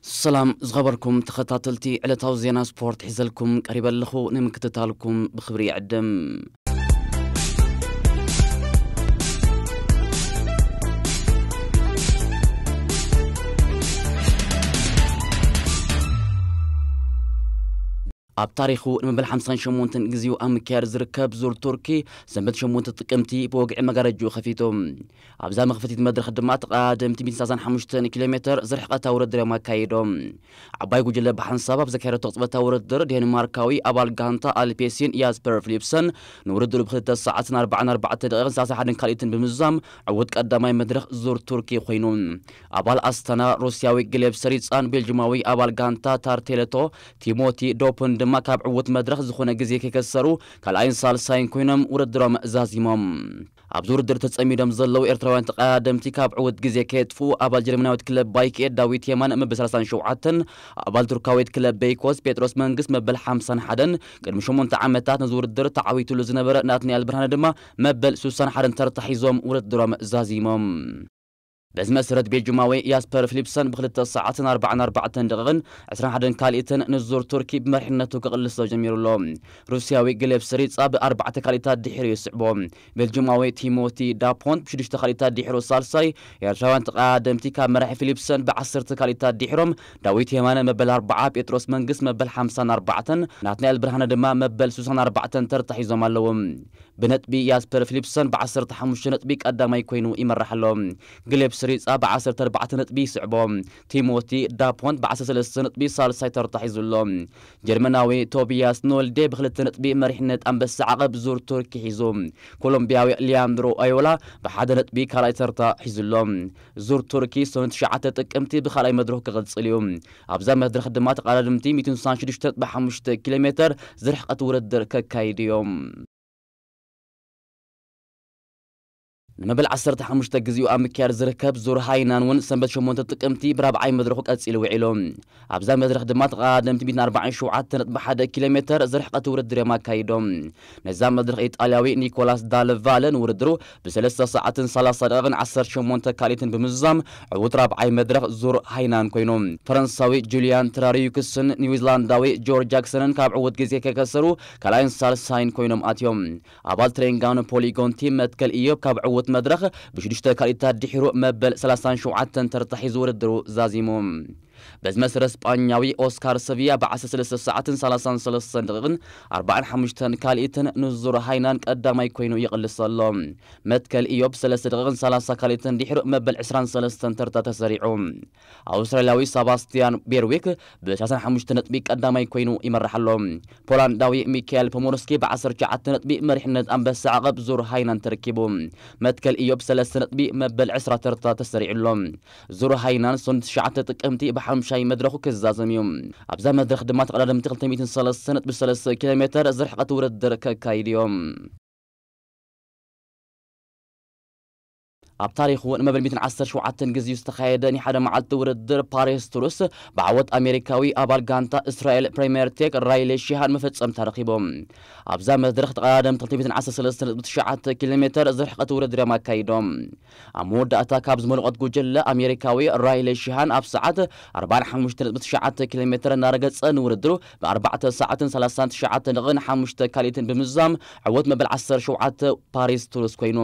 ሰላም ዝኸበርኩም ተኸታተልቲ፣ ዕለታዊ ዜና ስፖርት ሒዘልኩም ቀሪበ ኣለኹ። ንምክትታልኩም ብኽብሪ ይዕድም። ኣብ ታሪኹ ንመበል ሓምሳን ሸሞንተን ግዜኡ ኣብ ምክያድ ዝርከብ ዙር ቱርኪ፣ ሰንበት ሸሞንተ ጥቅምቲ ብወግዒ መጋረጅኡ ከፊቱ። ኣብዛ መኽፈቲት መድረኽ ድማ ተቐዳደምቲ ሚእትን ሰላሳን ሓሙሽተን ኪሎ ሜተር ዝርሕቐታ ውድድር እዮም ኣካይዶም። ዓባይ ጉጅለ ብሓንሳብ ኣብ ዘካየደቶ ቅጽበታዊ ውድድር፣ ዴንማርካዊ ኣባል ጋንታ ኣልፔሲን ያስፐር ፊሊፕሰን ንውድድሩ ብክልተ ሰዓትን ኣርባዓን ኣርባዕተ ደቂቕን ሰላሳ ሓደን ካልኢትን ብምዝዛም ዕዉት ቀዳማይ መድረኽ ዙር ቱርኪ ኮይኑ። ኣባል ኣስተና ሩስያዊ ግሌብ ሰሪጻን ቤልጅማዊ ኣባል ጋንታ ታርቴለቶ ቲሞቲ ዶፕን ድማ ካብ ዕዉት መድረኽ ዝኾነ ግዜ ከይከሰሩ ካልኣይን ሳልሳይን ኮይኖም ውድድሮም ዛዚሞም። ኣብዚ ውድድር ተጸሚዶም ዘለዉ ኤርትራውያን ተቐዳደምቲ ካብ ዕዉት ግዜ ከየጥፍኡ ኣባል ጀርመናዊት ክለብ ባይክ ኤድ ዳዊት የማን መበል ሰላሳን ሸውዓተን፣ ኣባል ቱርካዊት ክለብ ቤይኮስ ጴጥሮስ መንግስት መበል ሓምሳን ሓደን፣ ቅድሚ ሸሞንተ ዓመታት ነዚ ውድድር ተዓዊትሉ ዝነበረ ናትናኤል ብርሃነ ድማ መበል ሱሳን ሓደን ተርታ ሒዞም ውድድሮም ዛዚሞም። በዚ መሰረት ቤልጅማዊ ያስፐር ፊሊፕሰን ብክልተ ሰዓትን ኣርባዓን ኣርባዕተን ደቂቕን ዕስራን ሓደን ካልኢትን ንዙር ቱርኪ ብመሪሕነቱ ክቕልሶ ጀሚሩ ኣሎ። ሩስያዊ ግሌብ ሰሪጻ ብኣርባዕተ ካልኢታት ድሒሩ ይስዕቦ። ቤልጅማዊ ቲሞቲ ዳፖንት ብሽዱሽተ ካልኢታት ድሒሩ ሳልሳይ፣ ኤርትራውያን ተቐዳደምቲ ካብ መራሒ ፊሊፕሰን ብዓሰርተ ካልኢታት ድሒሮም፣ ዳዊት የማነ መበል ኣርባዓ፣ ጴጥሮስ መንግስት መበል ሓምሳን ኣርባዕተን፣ ናትናኤል ብርሃነ ድማ መበል ሱሳን ኣርባዕተን ተርታ ሒዞም ኣለዉ። ብነጥቢ ያስፐር ፊሊፕሰን ብዓሰርተ ሓሙሽተ ነጥቢ ቀዳማይ ኮይኑ ይመርሕ ኣሎ። ግሌብ ስሪጻ ብዓሰርተ ኣርባዕተ ነጥቢ ይስዕቦ። ቲሞቲ ዳፖንት ብዓሰርተ ሰለስተ ነጥቢ ሳልሳይ ተርታ ሒዙ ኣሎ። ጀርመናዊ ቶቢያስ ኖልዴ ብክልተ ነጥቢ መሪሕነት ኣንበሳ ዓቐብ ዙር ቱርኪ ሒዙ። ኮሎምቢያዊ ሊያንድሮ ኣዮላ ብሓደ ነጥቢ ካልኣይ ተርታ ሒዙ ኣሎ። ዙር ቱርኪ ሰኑይ ትሽዓተ ጥቅምቲ ብኻልኣይ መድረኽ ክቕጽል እዩ። ኣብዛ መድረኽ ድማ ተቐዳደምቲ ሚእትን ስሳን ሽዱሽተ ነጥቢ ሓሙሽተ ኪሎ ሜተር ዝርሕቐት ውድድር ከካይዱ እዮም። ንመበል ዓሰርተ ሓሙሽተ ግዜኡ ኣብ ምክያድ ዝርከብ ዙር ሃይናን እውን ሰንበት ሸሞንተ ጥቅምቲ ብራብዓይ መድረኹ ቀጺሉ ውዒሉ። ኣብዛ መድረኽ ድማ ተቐዳደምቲ ሚእትን ኣርባዓን ሸውዓተን ነጥቢ ሓደ ኪሎ ሜተር ዝርሕቐት ውድድር እዮም ኣካይዶም። ነዛ መድረኽ ኢጣልያዊ ኒኮላስ ዳልቫለ ንውድድሩ ብሰለስተ ሰዓትን ሰላሳ ደቂቕን ዓሰርተ ሸሞንተ ካልኢትን ብምዝዛም ዕዉት ራብዓይ መድረኽ ዙር ሃይናን ኮይኑ። ፈረንሳዊ ጁልያን ትራሪዩክስን ኒውዚላንዳዊ ጆርጅ ጃክሰንን ካብ ዕዉት ግዜ ከይከሰሩ ካልኣይን ሳልሳይን ኮይኖም ኣትዮም። ኣባል ትሬንጋኖ ፖሊጎን ቲም መትከል ኢዮብ ካብ ዕዉት መድረኽ ብሽዱሽተ ካልኢታት ድሒሩ መበል ሰላሳን ሸውዓተን ተርታ ሒዙ ውድድሩ ዛዚሙ። በዚ መሰረት ስጳኛዊ ኦስካር ሰቪያ ብዓሰርተ ሰለስተ ሰዓትን ሰላሳን ሰለስተን ደቂቕን ኣርባዓን ሓሙሽተን ካልኢትን ንዙር ሃይናን ቀዳማይ ኮይኑ ይቕልስ ኣሎ። መትከል ኢዮብ ሰለስተ ደቂቕን ሰላሳ ካልኢትን ድሒሩ መበል ዕስራን ሰለስተን ተርታ ተሰሪዑ። ኣውስትራልያዊ ሰባስቲያን ቤርዊክ ብ ሰላሳን ሓሙሽተ ነጥቢ ቀዳማይ ኮይኑ ይመርሕ ኣሎ። ፖላንዳዊ ሚካኤል ፖሞርስኪ ብ ዓሰርተ ትሽዓተ ነጥቢ መሪሕነት ኣንበሳ ዓቐብ ዙር ሃይናን ተረኪቡ። መትከል ኢዮብ ሰለስተ ነጥቢ መበል ዕስራ ተርታ ተሰሪዑ ኣሎ። ዙር ሃይናን ሰኑይ ትሽዓተ ጥቅምቲ ብሓሙሻይ መድረኹ ክዛዘም እዩ። ኣብዛ መድረኽ ድማ ተቐዳደምቲ ክልተ ሚእትን ሰለስተ ነጥቢ ሰለስተ ኪሎ ሜተር ዝርሕቐት ውድድር ከካይዱ እዮም። ኣብ ታሪኹ ንመበል ሚእትን ዓሰርተ ሸውዓተን ግዜኡ ዝተኻየደ ናይ ሓደ መዓልቲ ውድድር ፓሪስ ቱርስ ብዓወት ኣሜሪካዊ ኣባል ጋንታ እስራኤል ፕሪምየር ቴክ ራይሌ ሺሃን መፈጸምታ ረኺቡ። ኣብዛ መድረኽ ተቐዳደምቲ ክልተ ሚእትን ዓሰርተ ሰለስተ ነጥቢ ትሽዓተ ኪሎ ሜተር ዝርሕቐት ውድድር እዮም ኣካይዶም። ኣብ መወዳእታ ካብ ዝመልቖት ጉጅለ ኣሜሪካዊ ራይሌ ሺሃን ኣብ ሰዓት ኣርባዓን ሓሙሽተ ነጥቢ ትሽዓተ ኪሎ ሜተር እናረገጸ ንውድድሩ ብኣርባዕተ ሰዓትን ሰላሳን ትሽዓተ ደቂቕን ሓሙሽተ ካልኢትን ብምዝዛም ዕወት መበል ዓሰርተ ሸውዓተ ፓሪስ ቱርስ ኮይኑ።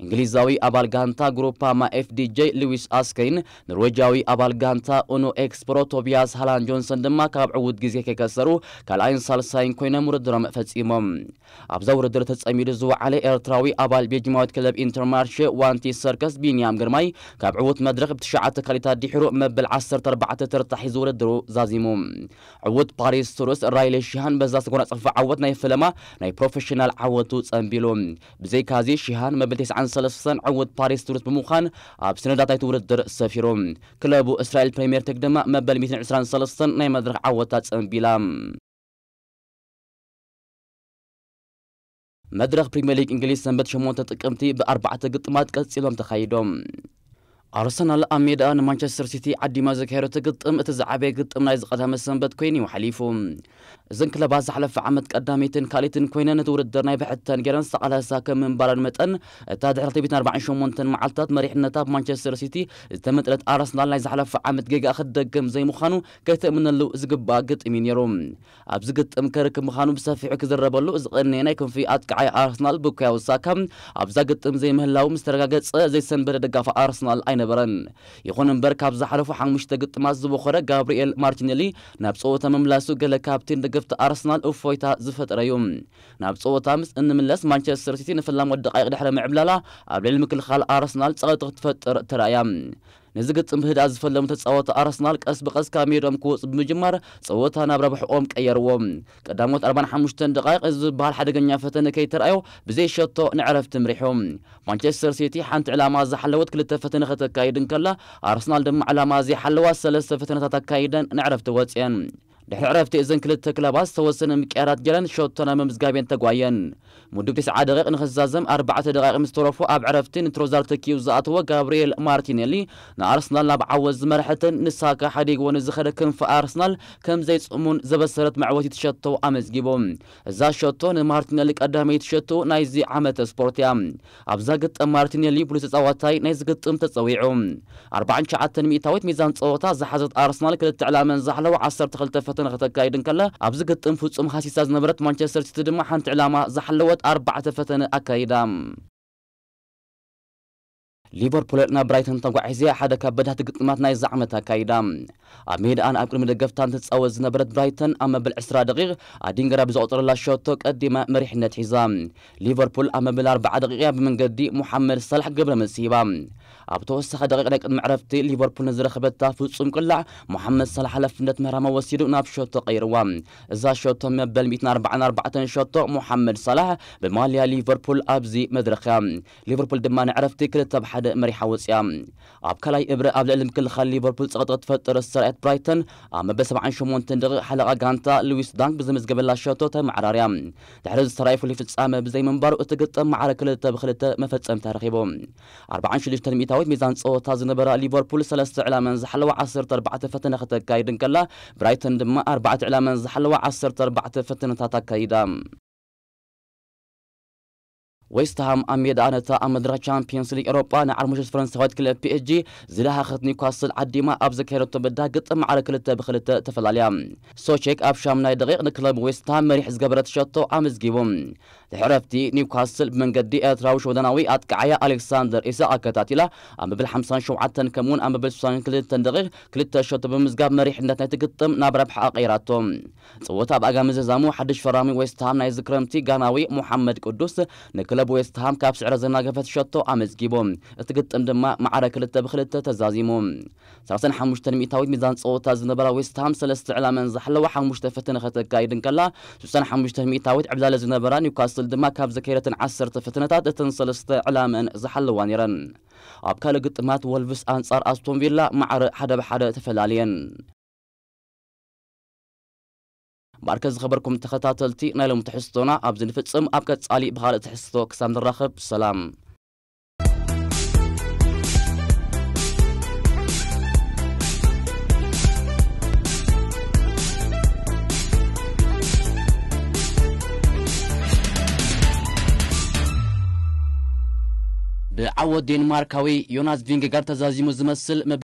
እንግሊዛዊ ኣባል ጋንታ ግሩፓማ ኤፍዲጄ ሉዊስ ኣስከይን፣ ኖርዌጃዊ ኣባል ጋንታ ኡኖ ኤክስፕሮ ቶቢያስ ሃላን ጆንሰን ድማ ካብ ዕዉት ግዜ ከይከሰሩ ካልኣይን ሳልሳይን ኮይኖም ውድድሮም ፈጺሞም። ኣብዛ ውድድር ተጸሚዱ ዝወዓለ ኤርትራዊ ኣባል ቤልጅማዊት ክለብ ኢንተርማርሼ ዋንቲ ሰርከስ ቢንያም ግርማይ ካብ ዕዉት መድረኽ ብትሽዓተ ካልኢታት ድሒሩ መበል ዓሰርተ ኣርባዕተ ተርታ ሒዙ ውድድሩ ዛዚሙ። ዕዉት ፓሪስ ቱርስ ራይሌ ሺሃን በዛ ዝተጎናጸፈ ዓወት ናይ ፈለማ ናይ ፕሮፌሽናል ዓወቱ ጸንቢሉ። ብዘይካዚ ሺሃን መበል ተስዓን ሰለስተን ዕዉት ፓሪስ ቱርስ ብምዃን ኣብ ሰነዳት ናይቲ ውድድር ሰፊሩ። ክለቡ እስራኤል ፕሪምየር ቴክ ድማ መበል ሚእትን ዕስራን ሰለስተን ናይ መድረኽ ዓወታ ጸንቢላ። መድረኽ ፕሪምየር ሊግ እንግሊዝ ሰንበት ሸሞንተ ጥቅምቲ ብኣርባዕተ ግጥማት ቀጺሎም ተኻይዶም። ኣርሰናል ኣብ ሜዳ ንማንቸስተር ሲቲ ዓዲማ ዘካየደቶ ግጥም እቲ ዝዓበየ ግጥም ናይዚ ቀዳመ ሰንበት ኮይኑ እዩ ሓሊፉ። እዘን ክለባት ዝሓለፈ ዓመት ቀዳመይትን ካልእትን ኮይነን እቲ ውድድር ናይ ብሕተን ገይረን ዝተቓለሳ ከም ምንባረን መጠን፣ እታ ድሕሪ ክልተ ሚእትን ኣርባዓን ሸሞንተን መዓልታት መሪሕነታ ብማንቸስተር ሲቲ ዝተመንጠለት ኣርሰናል ናይ ዝሓለፈ ዓመት ጌጋ ክትደግም ዘይምዃኑ ከተእምነሉ ዝግባእ ግጥም እዩ ነይሩ። ኣብዚ ግጥም ከርክብ ምዃኑ ብሰፊሑ ክዝረበሉ ዝቐነየ ናይ ክንፊ ኣጥቃዓይ ኣርሰናል ቡካዮ ሳካ ኣብዛ ግጥም ዘይምህላው ምስ ተረጋገጸ ዘይሰንበደ ደጋፊ ኣርሰናል ኣይነበረን። ይኹን እምበር ካብ ዝሓለፉ ሓሙሽተ ግጥማት ዝበኾረ ጋብሪኤል ማርቲኔሊ ናብ ጸወታ ምምላሱ ገለ ካብቲ ንደገፍቲ ኣርሰናል እፎይታ ዝፈጠረ እዩ። ናብ ጸወታ ምስ እንምለስ ማንቸስተር ሲቲ ንፈላሞት ደቃይቕ ድሕሪ ምዕብላላ ኣብ ልዕሊ ምክልኻል ኣርሰናል ጸቕጢ ክትፈጥር ተራእያ። ነዚ ግጥም ብህድኣት ዝፈለሙ ተጻወቲ ኣርሰናል ቀስ ብቐስ ካብ ሜድኦም ክወጹ ብምጅማር ጸወታ ናብ ረብሕኦም ቀየርዎ። ቀዳሞት ኣርባዓን ሓሙሽተን ደቃይቕ እዚ ዝበሃል ሓደገኛ ፈተነ ከይተራእዮ ብዘይ ሸቶ ንዕረፍቲ ምሪሑ። ማንቸስተር ሲቲ ሓንቲ ዕላማ ዝሓለወት ክልተ ፈተነ ከተካይድ እንከላ፣ ኣርሰናል ድማ ዕላማ ዘይሓለዋ ሰለስተ ፈተነታት ኣካይደን ንዕረፍቲ ወጽየን። ድሕሪ ዕረፍቲ እዘን ክልተ ክለባት ዝተወሰነ ምቅያራት ገይረን ሸቶ ናብ ምምዝጋብ እየን ተጓየን። ምዱብ ተስዓ ደቂቕ ንኽዛዘም ኣርባዕተ ደቂቕ ምስ ተረፎ ኣብ ዕረፍቲ ንትሮዛር ተኪኡ ዝኣተወ ጋብሪኤል ማርቲኔሊ ንኣርሰናል ናብ ዓወት ዝመርሐትን ንሳካ ሓዲግዎ ንዝኸደ ክንፊ ኣርሰናል ከም ዘይጽሙን ዘበሰረት መዕወቲት ሸቶ ኣመዝጊቡ። እዛ ሸቶ ንማርቲኔሊ ቀዳመይቲ ሸቶ ናይዚ ዓመተ ስፖርት እያ። ኣብዛ ግጥም ማርቲኔሊ ብሉጽ ተጻዋታይ ናይዚ ግጥም ተጸዊዑ። ኣርባዓን ትሽዓተን ሚእታዊት ሚዛን ጸወታ ዝሓዘት ኣርሰናል ክልተ ዕላመን ዝሓለወ ዓሰርተ ክልተ ፈተነ ከተካይድ እንከላ፣ ኣብዚ ግጥም ፍጹም ሃሲሳ ዝነበረት ማንቸስተር ሲቲ ድማ ሓንቲ ዕላማ ዝሓለወት ኣርባዕተ ፈተነ ኣካይዳ። ሊቨርፑል ናብ ብራይተን ተጓዒዘ ሓደ ካብ በዳህቲ ግጥማት ናይዚ ዓመት ኣካይዳ። ኣብ ሜዳኣን ኣብ ቅድሚ ደገፍታን ትጻወት ዝነበረት ብራይተን ኣብ መበል ዕስራ ደቂቕ ኣዲንገራ ብዘቑጸረላ ሸቶ ቀዲማ መሪሕነት ሒዛ። ሊቨርፑል ኣብ መበል ኣርባዓ ደቂቕ እያ ብመንገዲ ሙሓመድ ሳላሕ ግብረ መልሲ ሂባ። ኣብ ተወሳኺ ደቂቕ ናይ ቅድሚ ዕረፍቲ ሊቨርፑል ንዝረኸበታ ፍጹም ቅላዕ ሙሓመድ ሳላሕ ሓላፍነት ምህራማ ወሲዱ ናብ ሸቶ ቀይርዋ። እዛ ሸቶ መበል ሚእትን ኣርባዓን ኣርባዕተን ሸቶ ሙሓመድ ሳላሕ ብማልያ ሊቨርፑል ኣብዚ መድረኽ እያ። ሊቨርፑል ድማ ንዕረፍቲ ክልተ ብ ሓደ መሪሓ ወጽያ። ኣብ ካልኣይ እብረ ኣብ ልዕሊ ምክልኻል ሊቨርፑል ጸቕጢ ክትፈጥር ዝተራእየት ብራይተን ኣብ መበል ሰብዓን ሸሞንተን ደቂቕ ሓለቓ ጋንታ ሉዊስ ዳንክ ብዘመዝገበላ ሸቶ ተመዓራርያ። ድሕሪ ዝተራእየ ፍሉይ ፍጻመ ብዘይምንባሩ እቲ ግጥም ማዕረ ክልተ ብ ክልተ መፈጸምታ ረኺቡ። ኣርባዓን ሽዱሽተን ሚእታዊት ሚዛን ጸወታ ዝነበራ ሊቨርፑል ሰለስተ ዕላመን ዝሓለዋ ዓሰርተ ኣርባዕተ ፈተነ ከተካይድ እንከላ፣ ብራይተን ድማ ኣርባዕተ ዕላመን ዝሓለዋ ዓሰርተ ኣርባዕተ ፈተነታት ኣካይዳ። ዌስትሃም ኣብ ሜዳ ነታ ኣብ መድረኽ ቻምፒየንስ ሊግ ኤሮጳ ንዓርሞሸት ፈረንሳዊት ክለብ ፒ ኤስ ጂ ዝደሃኸት ኒውካስል ዓዲማ ኣብ ዘካየደቶ በዳ ግጥም ማዕረ ክልተ ብ ክልተ ተፈላልያ። ሶቼክ ኣብ ሻምናይ ደቂቕ ንክለብ ዌስትሃም መሪሕ ዝገበረት ሸቶ ኣመዝጊቡ። ድሕሪ ዕረፍቲ ኒውካስል ብመንገዲ ኤርትራዊ ሽወደናዊ ኣጥቃዓያ ኣሌክሳንደር ኢሳቕ ኣከታቲላ ኣብ መበል ሓምሳን ሸውዓተን ከምኡውን ኣብ መበል ስሳን ክልተን ደቂቕ ክልተ ሸቶ ብምዝጋብ መሪሕነት ናይቲ ግጥም ናብ ረብሓ ቀይራቶ። ጸወታ ኣብ ኣጋ ምዝዛሙ ሓድሽ ፈራሚ ዌስትሃም ናይዚ ክረምቲ ጋናዊ ሞሓመድ ቅዱስ ንክለብ ዌስትሃም ካብ ስዕረ ዘናገፈት ሸቶ ኣመዝጊቡ። እቲ ግጥም ድማ ማዕረ ክልተ ብ ክልተ ተዛዚሙ። ሰላሳን ሓሙሽተን ሚእታዊት ሚዛን ጸወታ ዝነበራ ዌስትሃም ሰለስተ ዕላመን ዝሓለዋ ሓሙሽተ ፈተነ ከተካይድ እንከላ፣ ስሳን ሓሙሽተን ሚእታዊት ዕብላለ ዝነበራ ኒውካስል ድማ ካብ ዘካየደተን ዓሰርተ ፈተነታት እተን ሰለስተ ዕላመን ዝሓለዋ ነይረን። ኣብ ካልእ ግጥማት ወልቭስ ኣንጻር ኣስቶን ቪላ ማዕረ ሓደ ብ ሓደ ተፈላልየን። ባርከ ዝኸበርኩም ተኸታተልቲ ናይ ሎም ትሕዝቶና ኣብዚ ንፍጽም፣ ኣብ ቀጻሊ ብኻልእ ትሕዝቶ ክሳብ ንራኸብ ሰላም። ብዓወት ዴንማርካዊ ዮናስ ቪንጌጋርድ ተዛዚሙ ዝመስል